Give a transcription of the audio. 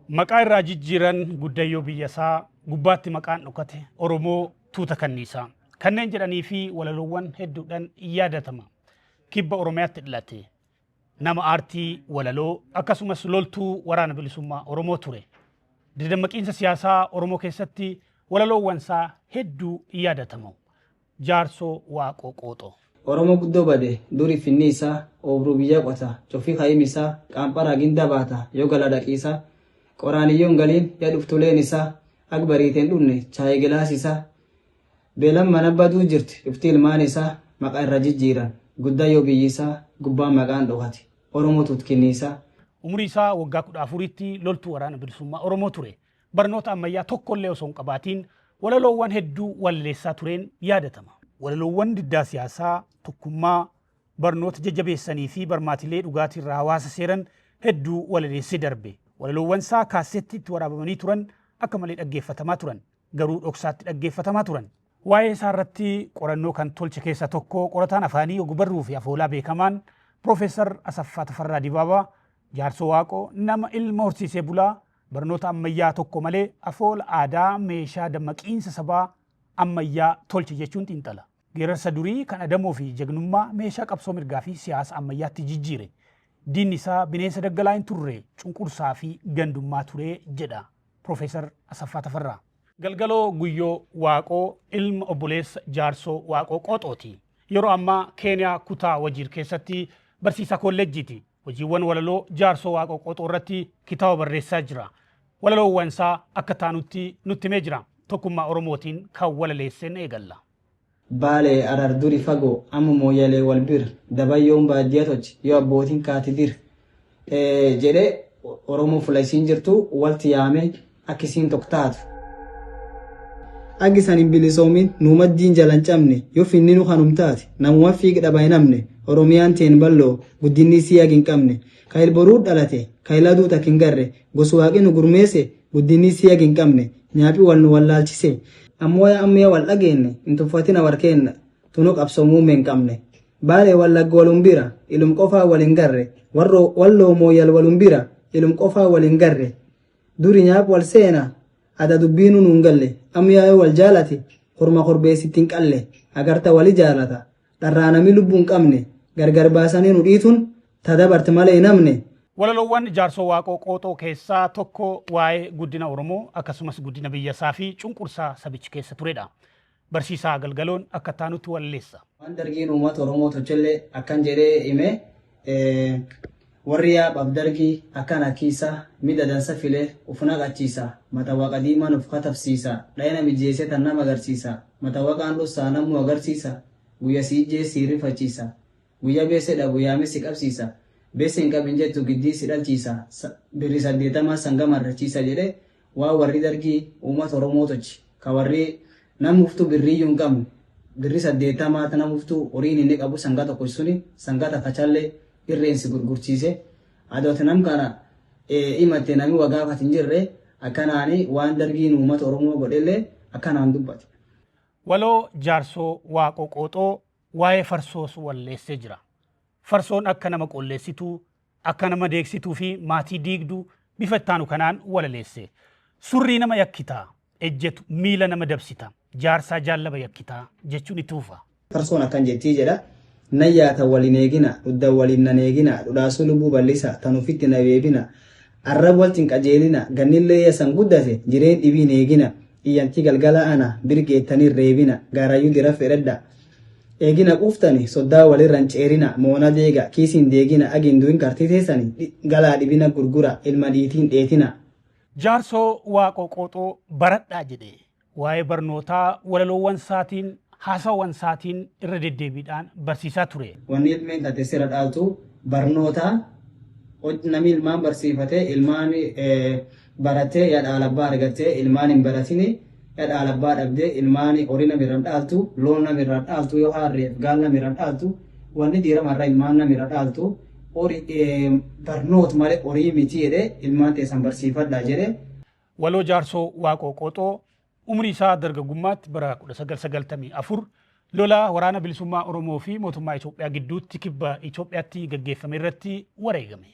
Maqaa irraa jijjiiran guddayyoo biyya isaa gubbaatti maqaan dhokate Oromoo tuuta kanniisaa. Kanneen jedhanii fi walaloowwan hedduudhaan yaadatama. Kibba Oromiyaatti dhalate. Nama aartii walaloo akkasumas loltuu waraana bilisummaa Oromoo ture. Dadammaqiinsa siyaasaa Oromoo keessatti walaloowwan isaa hedduu yaadatamu. Jaarsoo Waaqoo Qooxoo. Oromoo guddoo bade duri finni isaa oobruu biyya qota cufii ka'im isaa qaanpharaa ginda baata yoo gala dhaqiisa qoraaniyyoon galiin ya dhuftuleen isaa ak bariiteen dhunne chaayi gilaas isaa beelan mana baduu jirti dhufti ilmaan isaa maqa irra jijjiiran guddaa yoo biyyi isaa gubbaan maqaan dhokate Oromoo tutkinniisaa. Umurii isaa waggaa 14tti loltuu waraana bilisummaa Oromoo ture. Barnoota ammayyaa tokkollee osoo hin qabaatiin walaloowwan hedduu walleessaa tureen yaadatama. Walaloowwan diddaa siyaasaa, tokkummaa, barnoota jajjabeessanii fi barmaatilee dhugaatiirraa hawaasa seeran hedduu walaleessee darbe. Walaloowwan isaa kaassettiitti waraabamanii turan akka malee dhaggeeffatamaa turan. Garuu dhoksaatti dhaggeeffatamaa turan. Waa'ee isaa irratti qorannoo kan tolche keessaa tokko qorataan afaanii ogbarruu fi afoolaa beekamaan Piroofeesar Asaffaa Tafarraa Dibaabaa Jaarsoo Waaqoo nama ilma horsiisee bulaa barnoota ammayyaa tokko malee afoola aadaa meeshaa dammaqiinsa sabaa ammayyaa tolche jechuun xiinxala. Geerarsa durii kan adamoo fi jagnummaa meeshaa qabsoo mirgaa fi siyaasa ammayyaatti jijjiire. Diinni isaa bineensa daggalaa hin turre, cunqursaa fi gandummaa ture jedha Piroofeesar Asaffaa Tafarraa. Galgaloo Guyyoo Waaqoo ilma obboleessa Jaarsoo Waaqoo Qooxooti. Yeroo ammaa Keeniyaa kutaa Wajiir keessatti barsiisaa kolleejjiiti. Hojiiwwan walaloo Jaarsoo Waaqoo Qooxoo irratti kitaaba barreessaa jira. Walaloowwan isaa akka taanutti nutti himee jira. Tokkummaa Oromootiin kan walaleesseen eegalla. Baalee Harar duri fagoo amma Mooyyalee wal bir dabayyoon baadiyyaa tolche yoo abbootiin kaati dir jedhee Oromoo fula isiin jirtu walti yaame akka isiin tokko taatu. Agi san hin bilisoomin nuu maddiin jala hin cabne yoo finninu kanum taate namuma fiig dhaba hin hamne Oromiyaan teen balloo guddinni isii hagi hin qabne ka ilboruu dhalate ka iladuu tak hin garre gos waaqi nu gurmeese guddinni isii hagi hin qabne nyaaphi wal nu wallaalchise ammoo ya amma ya wal dhageenne hin tuffatina warkeenna tunu qabsoo muummee hin qabne Baalee Wallagga walum bira ilum qofaa wal hin garre Walloo Mooyal walum bira ilum qofaa wal hin garre Duri nyaap wal seena ada dubbiinuu nuun galle amma yaayoo wal jaalate korma korbeessitti hin qalle agarta wali jaalata dharraa nami lubbuu hin qabne gargar baasanii nu dhiitun ta dabarte malee hin hamne. Walaloowwan Jaarsoo Waaqoo Qooxoo keessaa tokko waa'ee guddina Oromoo akkasumas guddina biyya isaa fi cunqursaa sabichi keessa turedha. Barsiisaa Galgaloon akka taanutti walleessa. Waan dargiin uummata Oromoo tolchellee akkan jedhee hime warri yaaphaaf dargii akkan akkiisa mida dansa filee uf naqachiisa mata waqa diimaan uf katabsiisa dhayna mijeessee tan nama agarsiisa mata waqaan dhossaa namuu agarsiisa guyya si ijjees si rifachiisa guyya beese dhabu yaame si qabsiisa beese hin qabin jettu giddii si dhalchiisa birri 80 sanga marrachiisa jedhe waan warri dargii uummata Oromoo tolche ka warri namuftu birriyyuu hin qabne birri 80 namuftu horiin inni qabu sangaa tokko suni sangaa takka challee irreensi gurgurchiise adoota nam kana himatte nami wa gaafat hin jirre akkanaani waan dargiin uummata Oromoo godhellee akkanaan dubbate. Waloo Jaarsoo Waaqoo Qooxoo waa'ee farsoos walleessee jira. Farsoon akka nama qolleessituu, akka nama deegsituu fi maatii diigdu bifa ittaanu kanaan walaleesse. Surrii nama yakkitaa, ejjetu miila nama dabsita, jaarsaa jaallaba yakkitaa jechuun itti fufa. Farsoon akkan jettii jedha. Nan yaata waliin eegina, dhudda waliin nan eegina, dhudhaasuu lubbuu bal'isa, tan ufitti na beebina. Arrab walti hin qajeelina, gannillee yasan guddate, jireen dhibiin eegina. Iyyantii galgala ana, birgeettanii reebina, gaarayyuu dira fedhadha. Eegina quuftani, soddaa walirra hin ceerina, moona deega, kiisiin deegina, agiin du'in kartii teessani, galaa dhibina gurgura, ilma dhiitiin dheetina. Jaarsoo Waaqoo Qooxoo baradhaa jedhe. Waa'ee barnootaa walaloowwan isaatiin, haasawwan isaatiin irra deddeebiidhaan barsiisaa ture. Wanni ilmeen taate sirra dhaaltu barnoota namni ilmaan barsiifatee ilmaan baratee yaa dhaala abbaa argattee ilmaan hin baratini yaa dhaala abbaa dhabdee ilmaan horii namirra dhaaltu loon namirra dhaaltu yoo harreef gaal namirra dhaaltu wanni diiramarra ilmaan namirra dhaaltu horii barnoot malee horii miti jedhee ilmaan teessan barsiifadhaa jedhee. Waloo Jaarsoo Waaqoo Qooxoo umrii isaa dargaggummaatti bara 1994 lola waraana bilisummaa Oromoo fi mootummaa Itoophiyaa gidduutti kibba Itoophiyaatti gaggeeffame irratti wareegame.